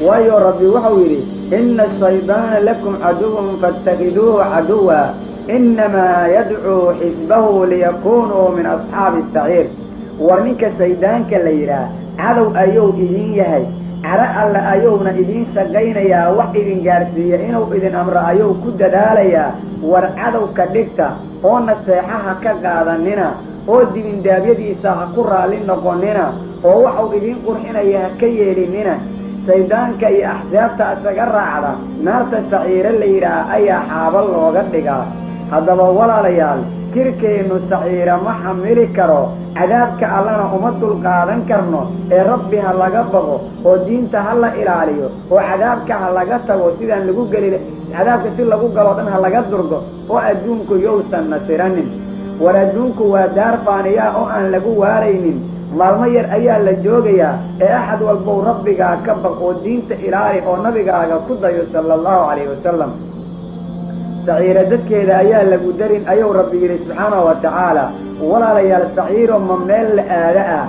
Waayo, Rabbi wuxuu yidhi: "Ina ashaydaana lakum caduwun faاttakiduuhu caduwa, inamaa yadcuu xisbahu liyakunuu min asxaabi asaciir." War ninka shaydaanka la yidhaah cadow ayuu idin yahay, caro Alle ayuuna idiin shaqaynayaa, wax idin gaadhsiiya inuu idin amro ayuu ku dadaalayaa. War cadow ka dhigta oo naseexaha ka qaadanina, oo dibindaabyadiisa ha ku raalli noqonina, oo waxuu idiin qurxinaya ha ka yeelinina. Shaydaanka iyo axsaabta isaga raacda naarta saciiro la yidhaah ayaa xaabo looga dhigaa. Haddaba walaalayaal, jirkeennu saciira ma xamili karo, cadaabka Allana uma dulqaadan karno, ee Rabbi ha laga baqo oo diinta ha la ilaaliyo oo cadaabka ha laga tago. Sidaan lagu geli cadaabka, si lagu galoo dhan ha laga durgo oo adduunku yowsan nasiranin. War adduunku waa daar faaniyaa oo aan lagu waaraynin, maalmo yar ayaa la joogayaa, ee axad walbow Rabbigaa ka baq oo diinta ilaali oo nabigaaga ku dayo, sala allahu calayhi wasalam. Saciiro dadkeeda ayaa lagu darin, ayuu Rabbi yidhi subxaanahu wa tacaala. Walaalayaal, saciiro ma meel la aado ah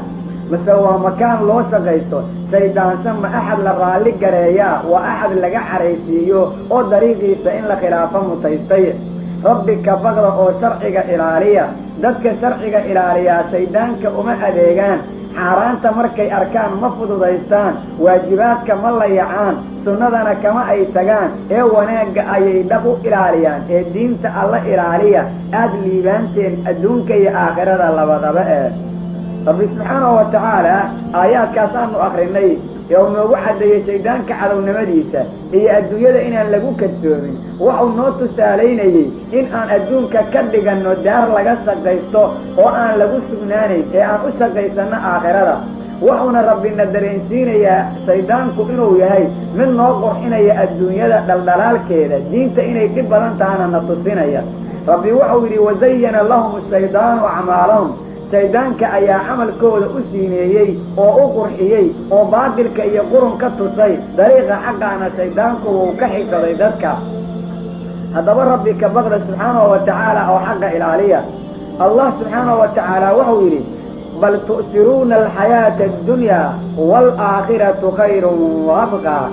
mase waa makaan loo shaqaysto? Shaydaansa ma axad la raalli gareeyaa? Waa axad laga caraysiiyo oo dariiqiisa in la khilaafo mutaystay. Rabbi ka baqda oo sharciga ilaaliya. Dadka sharciga ilaaliyaa shaydaanka uma adeegaan, xaaraanta markay arkaan ma fududaystaan, waajibaadka ma layacaan, sunnadana kama ay tagaan, ee wanaagga ayay dhab u ilaaliyaan. Ee diinta Alla ilaaliya, aada liibaanteen adduunka iyo aakhirada labadaba. Ee Rabbi subxaanahu wa tacaala aayaadkaas aanu akrinay ee uu noogu caddeeyey shaydaanka cadownimadiisa iyo adduunyada inaan lagu kadsoomin, waxau noo tusaalaynayey in aan adduunka ka dhiganno daar laga shaqaysto oo aan lagu sugnaanayn, ee aan u shaqaysanno aakhirada. Wuxuuna Rabbina dareensiinayaa shaydaanku inuu yahay mid noo qurxinaya adduunyada dhaldhalaalkeeda, diinta inay dhib badan tahana na tusinaya. Rabbi wuxuu yidhi: "Wazayana lahum ashaydaanu acmaalahum." Shaydaanka ayaa camalkooda u siineeyey oo u qurxiyey oo baatilka iyo qurun ka tusay, dariiqa xaqaana shaydaanku wuu ka xigsaday dadka. Haddaba Rabbi ka baqda subxaanahu wa tacaala oo xaqa ilaaliya. Allah subxaanahu wa tacaala wuxuu yidhi: "Bal tu'siruuna alxayaata addunyaa waalaakhiratu khayrun wa abqaa."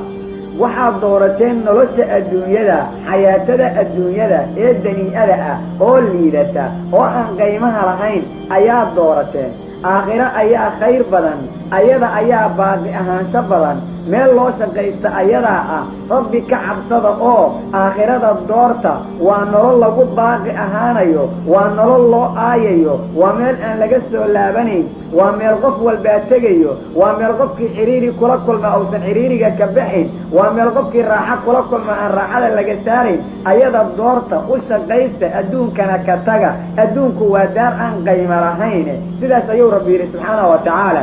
Waxaad doorateen nolosha adduunyada, xayaatada adduunyada ee danii'ada ah oo liidata oo aan qiimaha lahayn ayaad doorateen. Aakhiro ayaa khayr badan, ayada ayaa baaqi ahaansho badan, meel loo shaqaysta ayadaa ah. Rabbi ka cabsada oo aakhirada doorta. Waa nolol lagu baaqi ahaanayo, waa nolol loo aayayo, waa meel aan laga soo laabanayn, waa meel qof walbaa tegayo, waa meel qofkii cidhiiri kula kulma uusan cidhiiriga ka baxayn, waa meel qofkii raaxo kula kulma aan raaxada laga saarayn. Ayada doorta, u shaqaysta, adduunkana ka taga. Adduunku waa daar aan qaymo lahayn. Sidaas ayuu Rabbi yidhi subxaanahu wa tacaala.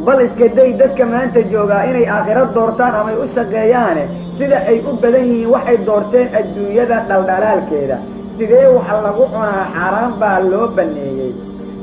Bal iska day dadka maanta joogaa inay aakhiro doortaan amay u shaqeeyaane, sida ay u badan yihiin waxay doorteen adduunyada dhaldhalaalkeeda. Sidee wax lagu cunaa? Xaaraan baa loo baneeyey.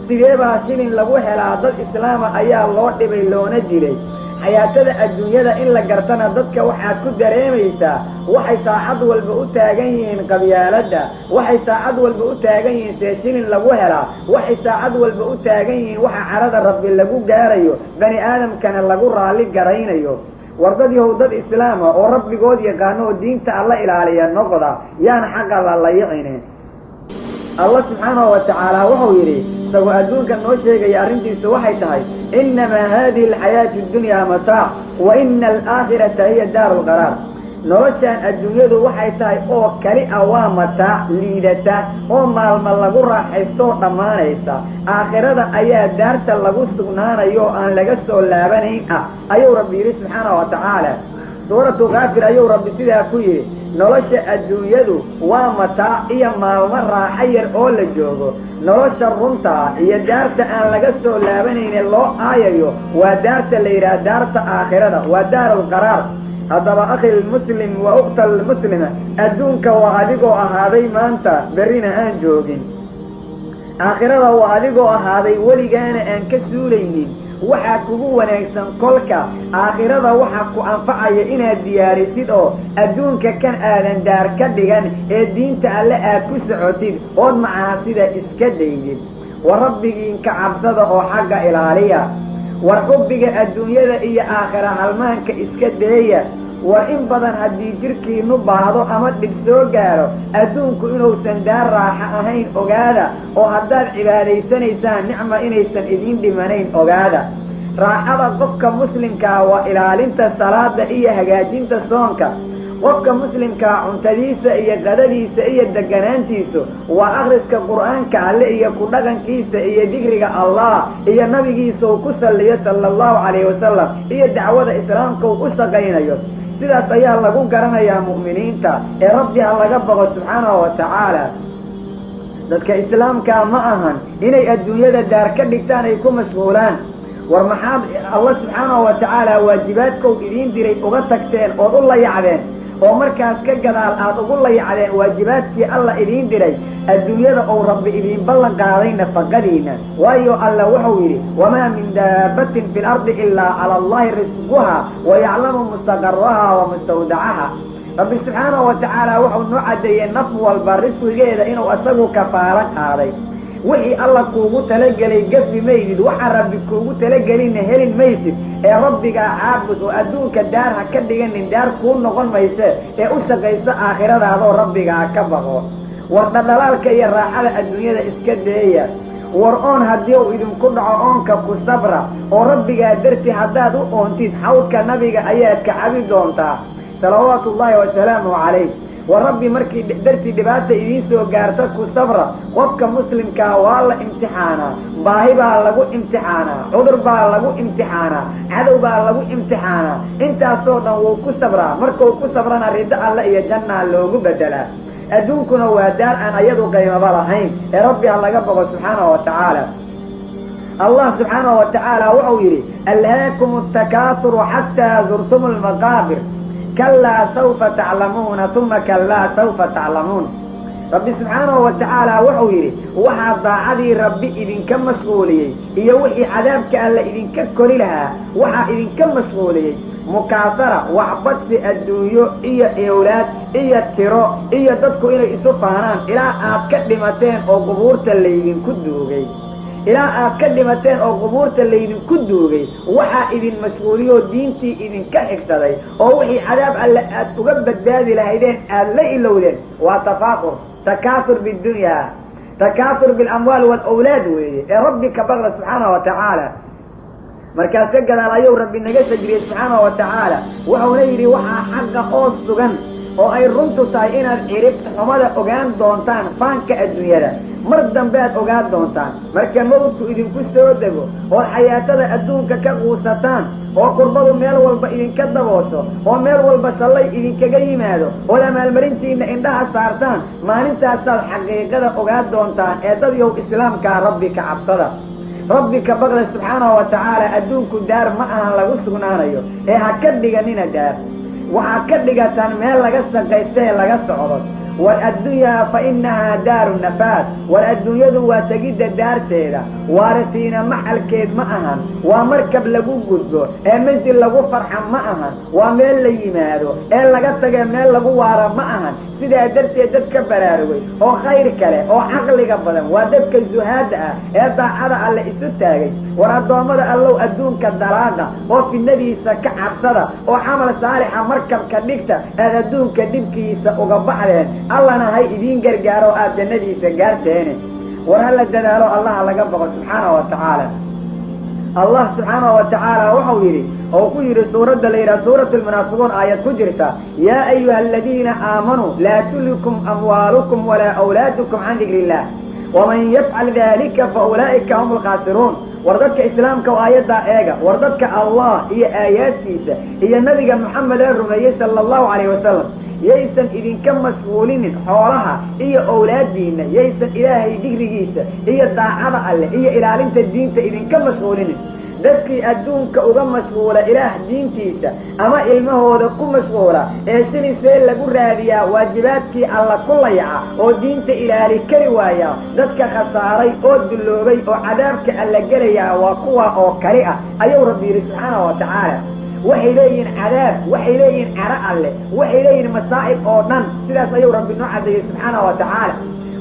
Sidee baa shilin lagu helaa? Dad islaama ayaa loo dhibay loona dilay. Xayaatada adduunyada in la gartana dadka waxaad ku dareemaysaa, waxay saacad walba u taagan yihiin qabyaaladda, waxay saacad walba u taagan yihiin see shilin lagu helaa, waxay saacad walba u taagan yihiin waxa carada Rabbi lagu gaarayo, bani aadamkana lagu raalli garaynayo. War dad yahow, dad islaama oo Rabbigood yaqaano oo diinta Alla ilaaliya noqda, yaan xaqa la layicine. Allah subxaanahu wa tacaala wuxuu yidhi, isagoo adduunka noo sheegaya arrintiisu waxay tahay: "Inamaa hadihi alxayaatu addunyaa mataac wa ina alaakhirata hiya daaru lqaraar." Noloshaan adduunyadu waxay tahay oo kali ah waa mataac liidata oo maalma lagu raaxaystoo dhammaanaysa. Aakhirada ayaa daarta lagu sugnaanayo oo aan laga soo laabanayn ah, ayuu Rabbi yidhi subxaanahu wa tacaala. Suuratu Kaafir ayuu Rabbi sidaa ku yidhi: nolosha adduunyadu waa mataac iyo maalmo raaxo yar oo la joogo. Nolosha runtaa iyo daarta aan laga soo laabanayne loo aayayo waa daarta la yidhaha daarta aakhirada, waa daarulqaraar. Haddaba akhi lmuslim wa ukhta almuslima, adduunka waa adigoo ahaaday maanta, berrina aan joogin. Aakhirada waa adigoo ahaaday, weligaana aan ka suulaynin. Waxaa kugu wanaagsan kolka aakhirada waxa ku anfacaya inaad diyaarisid oo adduunka kan aadan daar ka dhigan, ee diinta Alle aad ku socotid ood macaasida iska daydid. Wa Rabbigiinka cabsada oo xagga ilaaliya. War xubbiga adduunyada iyo aakhira halmaanka iska deeya. War in badan haddii jirkiinu baahdo ama dhib soo gaaro, adduunku inuusan daar raaxo ahayn ogaada, oo haddaad cibaadaysanaysaan nicma inaysan idiin dhimanayn ogaada. Raaxada qofka muslimkaa waa ilaalinta salaada iyo hagaajinta soonka. Qofka muslimkaa cuntadiisa iyo qadadiisa iyo deganaantiisu waa akhriska Qur'aanka Alle iyo ku dhaqankiisa iyo dikriga Allah iyo nabigiisa uu ku salliyo, sala Allahu calayhi wasalam, iyo dacwada islaamka uu u shaqaynayo. Sidaas ayaa lagu garanayaa mu'miniinta. Ee Rabbi ha laga baqo, subxaanahu wa tacaala. Dadka islaamkaa ma ahan inay adduunyada daar ka dhigtaan, ay ku mashquulaan. War maxaad Allah subxaanahu wa tacaala waajibaadkow idiin diray uga tagteen ood u layacdeen, oo markaas ka gadaal aad ugu layacdeen waajibaadkii Alla idiin diray adduunyada uu Rabbi idiin ballan qaaday nafaqadiina? Waayo, Alla wuxuu yidhi: "Wamaa min daabbatin fi lardi ilaa cala Allahi risquha wayaclamu mustaqaraha wa mustawdacaha." Rabbi subxaanahu wa tacaala wuxuu noo caddeeyey naf walba risqigeeda inuu isagu kafaalo qaaday. Wixii Alla kuugu talagelay gafi maydid, waxa Rabbi kuugu talagelinna helin maysid. Ee Rabbigaa caabud, oo adduunka daar ha ka dhiganin, daar kuu noqon mayse, ee u shaqayso aakhiradaadoo Rabbigaa ka baqo. War dhadhalaalka iyo raaxada adduunyada iska deeya. War oon haddii uu idinku dhaco, oonka ku sabra, oo Rabbigaa darti haddaad u oontid, xawdka nabiga ayaad ka cabi doontaa, salawaatu ullaahi wasalaamu calayh. War Rabbi markii dartii dhibaata idiin soo gaarta, ku sabra. Qofka muslimkaa waa la imtixaanaa. Baahi baa lagu imtixaanaa, cudur baa lagu imtixaanaa, cadow baa lagu imtixaanaa. Intaasoo dhan wuu ku sabraa. Markuu ku sabrana, rido Alle iyo jannaa loogu bedelaa. Adduunkuna waa daar aan ayadu qaymaba lahayn. Ee Rabbi ha laga boqo, subxaanahu wa tacaala. Allah subxaanahu wa tacaala wuxuu yidhi: "Alhaakum altakaasuru xataa zurtum almaqaabir, kalaa sawfa taclamuuna, uma kalaa sawfa taclamuun." Rabbi subxaanahu wa tacaala wuxuu yidhi: waxaa daacadii Rabbi idinka mashquuliyey iyo wixii cadaabka Alla idinka kori lahaa, waxaa idinka mashquuliyey mukaasara, waxbadsi adduunyo iyo ewlaad iyo tiro iyo dadku inay isu faanaan, ilaa aad ka dhimateen oo qubuurta laydinku duugay. Ilaa aad ka dhimateen oo qubuurta laydinku duugay, waxaa idin mashquuliyoo diintii idinka xigsaday, oo wixii cadaab Alle aad uga badbaadi lahaydeen aad la ilowdeen, waa tafaaqur, takaasur biddunyaa, takaasur bilamwaal waalawlaad weeye. Ee Rabbi ka baqda, subxaanahu wa tacaala. Markaas ka gadaal ayuu Rabbi naga sajriyey, subxaanahu wa tacaala. Wuxuuna yidhi: waxaa xaqa oo sugan oo ay runtu tahay inaad cirib xumada ogaan doontaan faanka adduunyada. Mar dambe aad ogaan doontaan marka mawdku idinku soo dego, oo xayaatada adduunka ka quusataan, oo kurbadu meel walba idinka daboosho, oo meel walba sallay idinkaga yimaado, ood amaalmarintiina indhaha saartaan. Maalintaasaad xaqiiqada ogaan doontaan. Ee dad yow islaamkaa, Rabbi ka cabsada, Rabbi ka baqda, subxaanahu wa tacaala. Adduunku daar ma ahan lagu sugnaanayo, ee ha ka dhiganina daar. Waxaad ka dhigataan meel laga shaqaysta ee laga socdo. War addunyaa fa innahaa daaru nafaad. War adduunyadu waa tegidda daarteeda, waarisiina maxalkeed ma ahan. Waa markab lagu gudbo ee mansil lagu farxa ma ahan. Waa meel la yimaado ee laga tagee, meel lagu waara ma ahan. Sidaa darteed dad ka baraarugay oo khayr kale oo caqliga badan waa dadka zuhaadda ah ee daacada Alle isu taagay. War addoommada Allow, adduunka dalaaqa oo fidnadiisa ka cabsada, oo camal saalixa markabka dhigta aad adduunka dhibkiisa uga baxdeen. Allana hay idiin gargaaro, aad jannadiisa gaarteene. War hala dadaalo, Allaha laga baqo, subxaanahu wa tacaala. Allah subxaanahu wa tacaala wuxuu yidhi oo ku yidhi suuradda la yidhaha Suurat Almunaafiquun, aayad ku jirta: "Yaa ayuha aladiina aamanuu, laa tulhikum amwaalukum walaa awlaadukum can dikri illah, waman yafcal dalika fa ulaa'ika hum alkhaasiruun." War dadka islaamka oo aayaddaa eega. War dadka Allah iyo aayaadkiisa iyo nabiga Moxamed ee rumeeyey, sala Allahu calayhi wasalam, yaysan idinka mashquulinin xoolaha iyo owlaadiina, yaysan Ilaahay digrigiisa iyo daacada Alleh iyo ilaalinta diinta idinka mashquulinin. Dadkii adduunka uga mashquula Ilaah diintiisa ama ilmahooda ku mashquula ee sinisee lagu raadiyaa waajibaadkii Alla ku layaca oo diinta ilaali kari waaya, dadka khasaaray oo dulloobay oo cadaabka Alla gelayaa waa kuwa oo kali ah, ayuu Rabbi yidhi, subxaanahu wa tacaala. Waxay leeyihiin cadaab, waxay leeyihiin caro Alle, waxay leeyihiin masaa'ib oo dhan. Sidaas ayuu Rabbi noo caddeeyey, subxaanahu wa tacaala.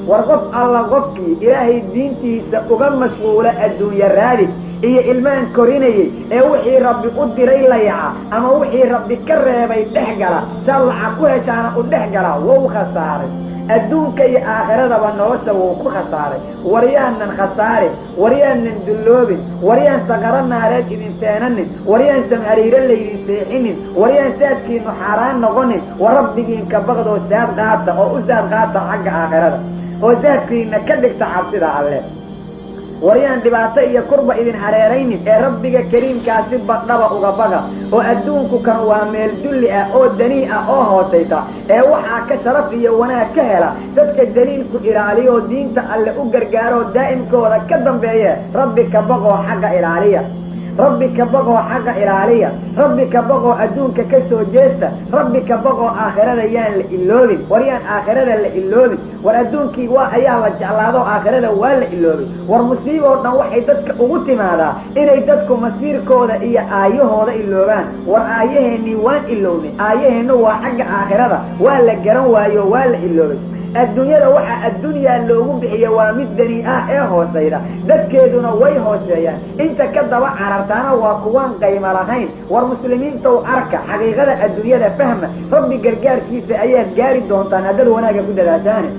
War qof Alla qofkii Ilaahay diintiisa uga mashquula adduunya raadis Iyo ilmaan korinayay ee wixii Rabbi u diray layaca ama wixii Rabbi ka reebay dhex gala, saad lacag ku heshaana u dhex gala, wou khasaaray adduunka iyo aakhiradaba, nolosha wuu ku khasaaray. Waryaanan khasaarin, waryaanan dulloobin, waryaan saqaro naareed idin seenanin, waryaan samhariiro laydin seexinin, waryaan saadkiinu xaaraan noqonin. War Rabbigiinka baqdoo saad qaata oo u saad qaata xagga aakhirada oo saadkiina ka dhigta cabsida Alle. Waryaan dhibaato iyo kurba idin hareeraynin ee Rabbiga kariimkaasi badhaba uga baga. Oo adduunku kan waa meel dulli ah oo danii ah oo hoosaysa, ee waxaa ka sharaf iyo wanaag ka hela dadka daliilku ilaaliyo oo diinta Alle u gargaaroo daa'imkooda ka dambeeye. Rabbi ka baqoo xagga ilaaliya, Rabbi ka baqoo xagga ilaaliya, Rabbi ka baqoo adduunka ka soo jeesta, Rabbi ka baqoo aakhirada yaan la iloobin. War yaan aakhirada la iloobin. War adduunkii waa ayaa la jeclaado, aakhirada waa la iloobay. War musiiboo dhan waxay dadka ugu timaadaa inay dadku masiirkooda iyo aayahooda iloobaan. War aayaheennii waan ilownay. Aayaheennu waa xagga aakhirada, waa la garan waayo, waa la iloobay. Adduunyada waxaa addunyaa loogu bixiya waa mid dani ah ee hoosayda, dadkeeduna way hooseeyaan, inta ka daba carartaana waa kuwaan qaymo lahayn. War muslimiintow, arka xaqiiqada adduunyada, fahma. Rabbi gargaarkiisa ayaad gaari doontaan haddaad wanaagga ku dadaashaane.